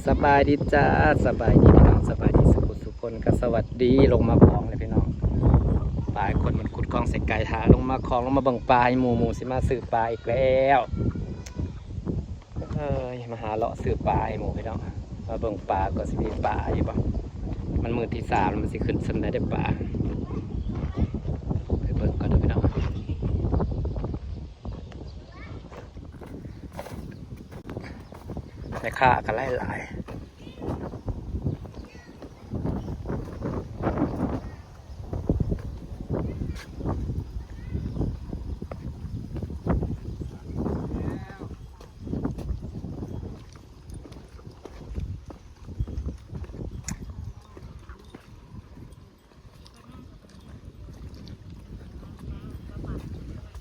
ສະບາຍດີຈ້າ ສະບາຍດີພີ່ນ້ອງ ສະບາຍດີສູ່ຜູ້ສູ່ຄົນ ກໍສະຫວັດດີ ລົງມາຂອງເລີຍພີ່ນ້ອງ. ຫຼາຍຄົນມັນຂຸດຄອງໃສ່ໄກ່ ຖ້າລົງມາຂອງ ລົງມາເບິ່ງປາໃຫ້ໝູ່ ໝູ່ຊິມາຊື້ປາອີກແລ້ວ. ເອີຍ ມາຫາເລາະຊື້ປາໃຫ້ໝູ່ພີ່ນ້ອງ ມາເບິ່ງປາກ່ອນ ຊິມີປາຢູ່ບໍ່. ມັນມື້ທີສາມ ມັນຊິຂຶ້ນສ່ຳໃດເດ້ປາ ໄປເບິ່ງກ່ອນເດີພີ່ນ້ອງ. ແມ່ຄ້າກໍຫຼາຍໆ.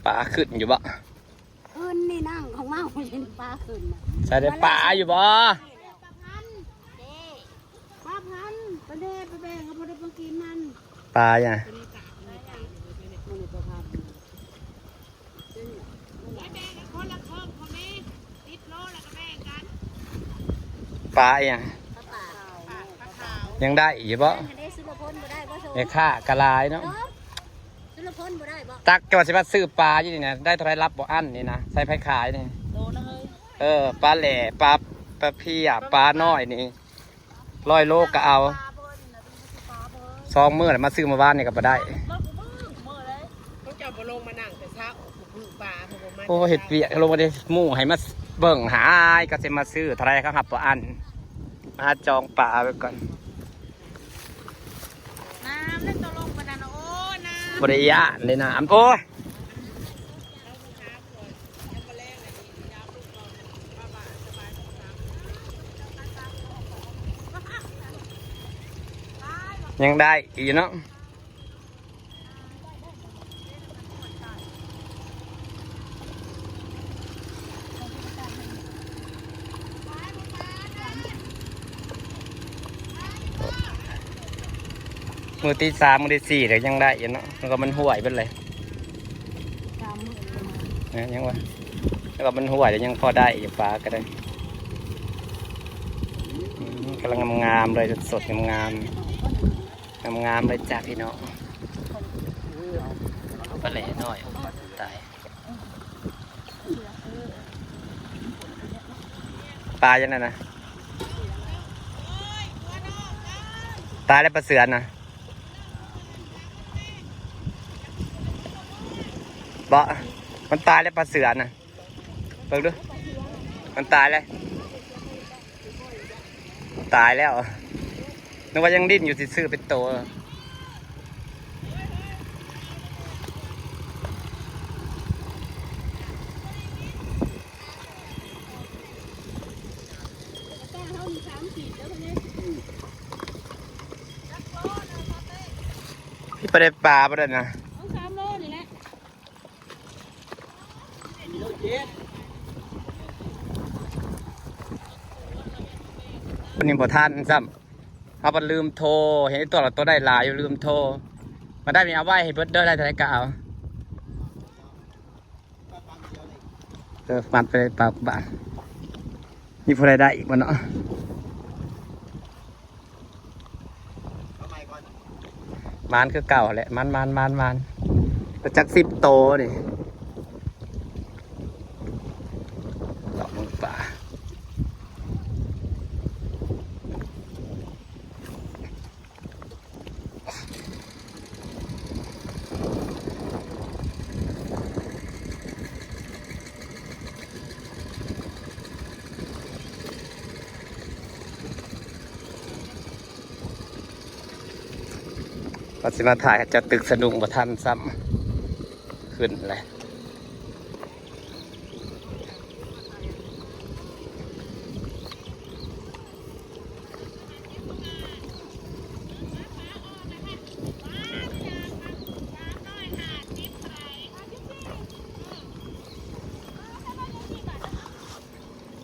ປາຂຶ້ນຢູ່ບໍ່? ຂຶ້ນນີ້ ນັ່ງຂອງເຮົາເຫັນປາຂຶ້ນນະ. ໃສ່ໄດ້ປາຢູ່ບໍ່? ປາພັນ ປາພັນ ໄປແດ່ ໄປແບ່ງເອົາ ບໍ່ໄດ້ໄປກິນມັນ. ປາຫຍັງ? ປາອີ່ຫຍັງ? ຍັງໄດ້ຢູ່ບໍ່? ແມ່ຄ້າກໍຫຼາຍເນາະ. ຕັກ ເຈົ້າວ່າຊິມາຊື້ປາຢູ່ນີ້ນະ ໄດ້ເທົ່າໃດ ຮັບບໍ່ອັ້ນນີ້ນະ ໃສ່ໃຜຂາຍນີ້? ເອີ ປາແຫຼ ປາ ປາເພຍ ປານ້ອຍນີ້ ຮ້ອຍໂລກໍເອົາ. ສອງມື້ແລ້ວ ມາຊື້ມື້ວານນີ້ກໍບໍ່ໄດ້. ເຂົາເຈົ້າບໍ່ລົງມານັ່ງແຕ່ເຊົ້າ ໂອ້ ເຮັດວຽກລົງມາເດ້ ໝູ່ໃຫ້ມາເບິ່ງຫາ ກໍຊິມາຊື້ເທົ່າໃດ ເຂົາຮັບບໍ່ອັ້ນ. ມາຫາຈອງປາໄວ້ກ່ອນ. ນ້ຳນັ້ນຕົກລົງປານນັ້ນ ໂອ້ ນ້ຳ ບໍ່ໄດ້ຢ້ານເດ້ນ້ຳ ໂອ້ຍ. ຍັງໄດ້ອີກເນາະ. ມື້ທີສາມ ມື້ທີສີ່ ແລ້ວຍັງໄດ້ຢູ່ເນາະ ແລ້ວກໍມັນຫ້ວຍເບິດເລີຍ. ສາມມື້ແລ້ວນະ ຍັງວ່າ ແລ້ວກໍມັນຫ້ວຍ ແລ້ວຍັງພໍໄດ້ຢູ່ ປາກໍໄດ້. ອືມ ກຳລັງງາມໆເລີຍ ສົດໆ ງາມໆ ງາມໆເລີຍຈ້າພີ່ນ້ອງ. ປາແຫຼນ້ອຍ ຕາຍ. ປາຈັ່ງນັ້ນນະ ຕາຍແລ້ວປາເສືອນະ ບໍ່ ມັນຕາຍແລ້ວປາເສືອນະ ເບິ່ງດູ ມັນຕາຍແລ້ວ. ຕາຍແລ້ວ ນຶກວ່າຍັງດີ້ນຢູ່ ຊິຊື້ເປັນໂຕ. ພີ່ບໍ່ໄດ້ປາບໍ່ໄດ້ນະ ສາມໂລນີ້ແຫຼະ. ອັນນີ້ບໍ່ທັນຊ້ຳ ເຮົາບັດລືມໂທ ເຫັນໄອ້ຕົວລະໂຕໄດ້ຫຼາຍຢູ່ ລືມໂທ. ມາໄດ້ນີ້ເອົາໄວ້ໃຫ້ເບິດເດີ ໄດ້ເທົ່າໃດກໍເອົາ. ເອີ ມັດໄປປາກບາດ ມີຜູ້ໃດໄດ້ອີກບໍ່ເນາະ? ໝານຄືເກົ່າແຫຼະ ໝານໆໆໆ ໄດ້ຈັກສິບໂຕນີ້ ເລາະເບິ່ງປາ. ວ່າຊິມາຖ່າຍໃຫ້ເຈົ້າຕຶກສະດຸ້ງບໍ່ທັນຊ້ຳ ຂຶ້ນແຫຼະ.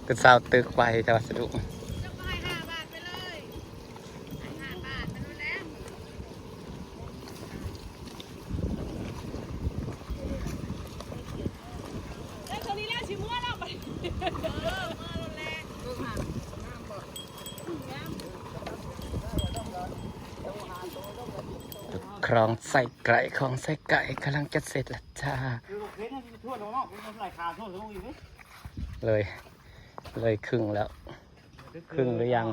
ຄືຊາວຕຶກໄວແຕ່ວ່າສະດຸ້ງ. ໄດ້ເທົ່ານີ້ແລ້ວ ຊິເມືອແລ້ວບັດນີ້ ເອີ ເມືອແລ້ວແຫຼະ. ເບິ່ງຫາງາມບໍ່? ຄອງໄຊໄກ່ ຄອງໄຊໄກ່ກຳລັງຈະເສັດແລ້ວຈ້າ. ເອີ ເຂົນໃຫ້ມັນທົ່ວລົງເນາະ ມັນຫຼາຍຂາທົ່ວລົງອີກເວີຍ. ເລີຍ ເລີຍຄຶ່ງແລ້ວ ຄຶ່ງຫຼືຍັງ?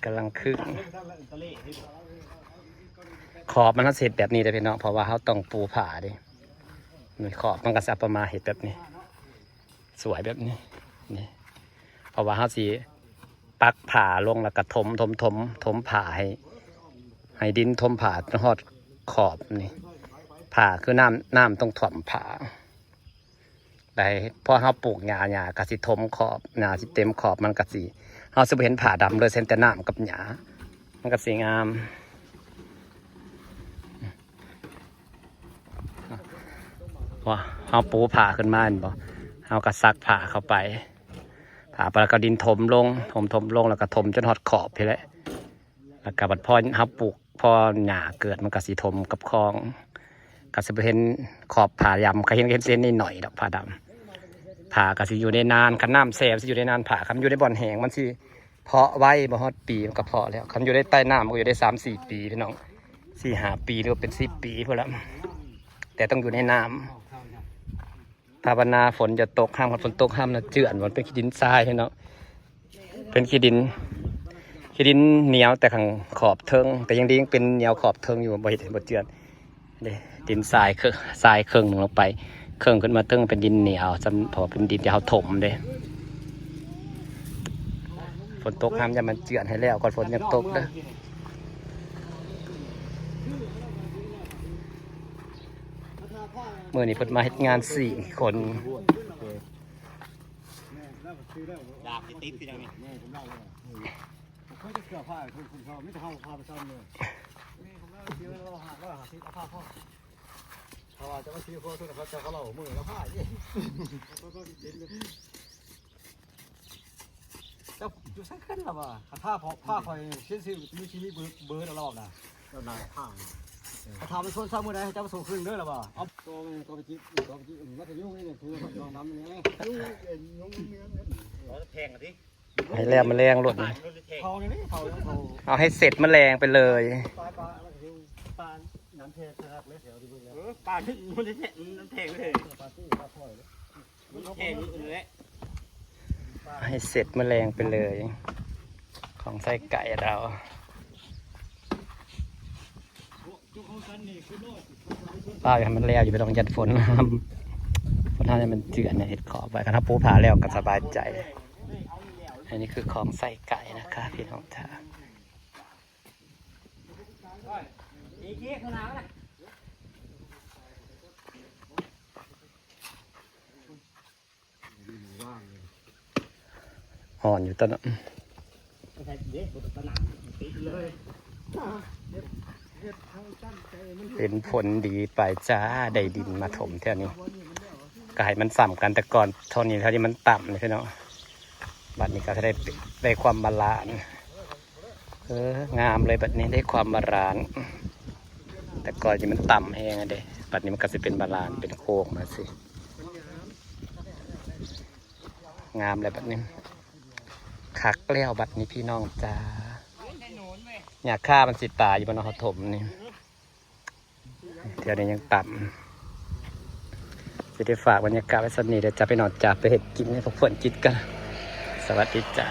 ກຳລັງຄຶ່ງ. ຂອບມັນເຮົາຊິເຮັດແບບນີ້ເດ້ພີ່ນ້ອງ ເພາະວ່າເຮົາຕ້ອງປູຜ້າເດ້. ນີ້ຂອບມັນກໍຊິເອົາປະມາເຮັດແບບນີ້ ສວຍແບບນີ້ ນີ້ ເພາະວ່າເຮົາຊິປັກຜ້າລົງ ແລ້ວກໍຖົມ ຖົມ ຖົມ ຖົມຜ້າໃຫ້ ໃຫ້ດິນຖົມຜ້າຈົນຮອດຂອບນີ້. ຜ້າຄືນ້ຳ ນ້ຳຕ້ອງຖ້ວມຜ້າ. ໄດ້ ພໍເຮົາປູກຫຍ້າ ຫຍ້າກໍຊິຖົມຂອບ ຫຍ້າຊິເຕັມຂອບ ມັນກໍຊິ ເຮົາຊິບໍ່ເຫັນຜ້າດຳເລີຍ ເຫັນແຕ່ນ້ຳກັບຫຍ້າ ມັນກໍຊິງາມ. ພໍເຮົາປູຜ້າຂຶ້ນມາແມ່ນບໍ່ ເຮົາກໍຊັກຜ້າເຂົ້າໄປ ຜ້າໄປແລ້ວກໍດິນຖົມລົງ ຖົມ ຖົມລົງ ແລ້ວກໍຖົມຈົນຮອດຂອບພີ້ແຫຼະ. ແລ້ວກໍບັດພໍເຮົາປູກ ພໍຫຍ້າເກີດ ມັນກໍຊິຖົມກັບຄອງ ກໍຊິບໍ່ເຫັນຂອບຜ້າດຳ ກໍເຫັນ ເຫັນເສັ້ນໜ້ອຍໆດອກ ຜ້າດຳ. ຜ້າກໍຊິຢູ່ໄດ້ນານ ຄັນນ້ຳແຊ່ມັນຊິຢູ່ໄດ້ນານ. ຜ້າຄັນຢູ່ໃນບ່ອນແຫ້ງມັນຊິເພາະໄວ ບໍ່ຮອດປີມັນກໍເພາະແລ້ວ. ຄັນຢູ່ໃນໃຕ້ນ້ຳມັນກໍຢູ່ໄດ້ສາມສີ່ປີພີ່ນ້ອງ ສີ່ຫ້າປີ ຫຼືວ່າເປັນສິບປີພຸ້ນລະ ແຕ່ຕ້ອງຢູ່ໃນນ້ຳ. ພາວະນາຝົນຢ່າຕົກ ຫ້າມຄັນຝົນຕົກ ຫ້າມນະເຈື່ອນ ມັນເປັນຂີ້ດິນຊາຍເນາະ ເປັນຂີ້ດິນ ຂີ້ດິນໜຽວແຕ່ຂ້າງຂອບເທິງ ແຕ່ຍັງດີຍັງເປັນໜຽວຂອບເທິງຢູ່ ບໍ່ເຮັດໃຫ້ບໍ່ເຈື່ອນເດ້. ດິນຊາຍເຄິ່ງ ຊາຍເຄິ່ງໜຶ່ງລົງໄປ ເຄິ່ງຂຶ້ນມາເທິງເປັນດິນໜຽວ ສ່ຳ ເພາະວ່າເປັນດິນທີ່ເຮົາຖົມເດ້. ຝົນຕົກ ຫ້າມຢ່າມັນເຈື່ອນ ໃຫ້ແລ້ວກ່ອນຝົນຍັງຕົກເດີ. ມື້ນີ້ເພິ່ນມາເຮັດງານສີ່ຄົນ. ດາບຊິຕິດຄືຫຍັງນີ້ ເຄີຍຈະເສືອພາຄົນເຂົາ ມີແຕ່ເຮົາພາໄປຊ້ຳເລີຍ. ເຮົາວ່າຈະມາຊື້ຄົວ ເຂົາເຈົ້າກໍເລົ່າມື້ລະພາອີກ. ເຈົ້າຢູ່ໃສຂຶ້ນລະວ່າ ຄັນຖ້າພໍ່ພາຂ້ອຍເຊັນຊື່ ມີຊິມີເບີ ເບີລະລອບນະ ເຈົ້ານາຍຂ້າງ ເອີ ຖ້າມັນຊົນເຊົ້າມື້ໃດ ເຈົ້າມາສົ່ງຄືນເດີລະວ່າ. ເອົາ ກໍແມ່ນກໍໄປຈິ ກໍໄປຈິມັດທະຍົມນີ້ ຄືນ້ອງດຳນີ້ ຍຸງເອັນຍຸງເມືອງນັ້ນ ເອົາແທງກັນຕິ ໃຫ້ແລ້ວມາແລງໂລດນີ້ ເຂົານີ້ເຂົາ ເອົາໃຫ້ເສັດມາແລງໄປເລີຍ. ປາ ປາ ປານ້ຳແທງຄັກເລີຍ ແຖວທີ່ເບິ່ງແລ້ວ ເອີ ປາທີ່ມັນແທງ ນ້ຳແທງເລີຍ ປາທີ່ປາພອຍເລີຍ. ແຂງຢູ່ຫັ້ນແຫຼະ ໃຫ້ເສັດມາແລງໄປເລີຍ ຂອງໃສ່ໄກ່ລາວ. ລາວຢາກໃຫ້ມັນແລ້ວ ຢ່າໄປຕ້ອງຢ້ານຝົນ ຝົນເຮົາໃຫ້ມັນເຈື່ອນ ເຮັດຂອບໄວ້ ຄັນເຮົາປູຜ້າແລ້ວກໍສະບາຍໃຈ. ອັນນີ້ຄືຂອງໃສ່ໄກ່ນະຄະ ພີ່ນ້ອງຈ້າ. ອ່ອນຢູ່ຕົວເນາະ ເປັນຜົນດີໄປຈ້າ ໄດ້ດິນມາຖົມແຖວນີ້ ກໍໃຫ້ມັນສ່ຳກັນ. ແຕ່ກ່ອນເທົ່ານີ້ ເທົ່ານີ້ມັນຕ່ຳເນາະ ບັດນີ້ກໍໄດ້ ໄດ້ຄວາມບາລານ. ເອີ ງາມເລີຍບັດນີ້ ໄດ້ຄວາມບາລານ. ແຕ່ກ່ອນນີ້ມັນຕ່ຳແຮງເດ້ ບັດນີ້ມັນກໍຊິເປັນບາລານ ເປັນໂຄ້ງມາຊີ້ ງາມແລ້ວບັດນີ້ ຄັກແລ້ວບັດນີ້ພີ່ນ້ອງຈ້າ. ຫຍ້າຄາມັນຊິຕາຍຢູ່ບໍ່ເນາະ ເຮົາຖົມນີ້ ແຖວນີ້ຍັງຕ່ຳ. ຊິໄດ້ຝາກບັນຍາກາດໄວ້ສ່ຳນີ້ເດີຈ້າ ພີ່ນ້ອງຈ້າ ໄປເຮັດກິນໃຫ້ພວກເພິ່ນກິນກັນ. ສະຫວັດດີຈ້າ.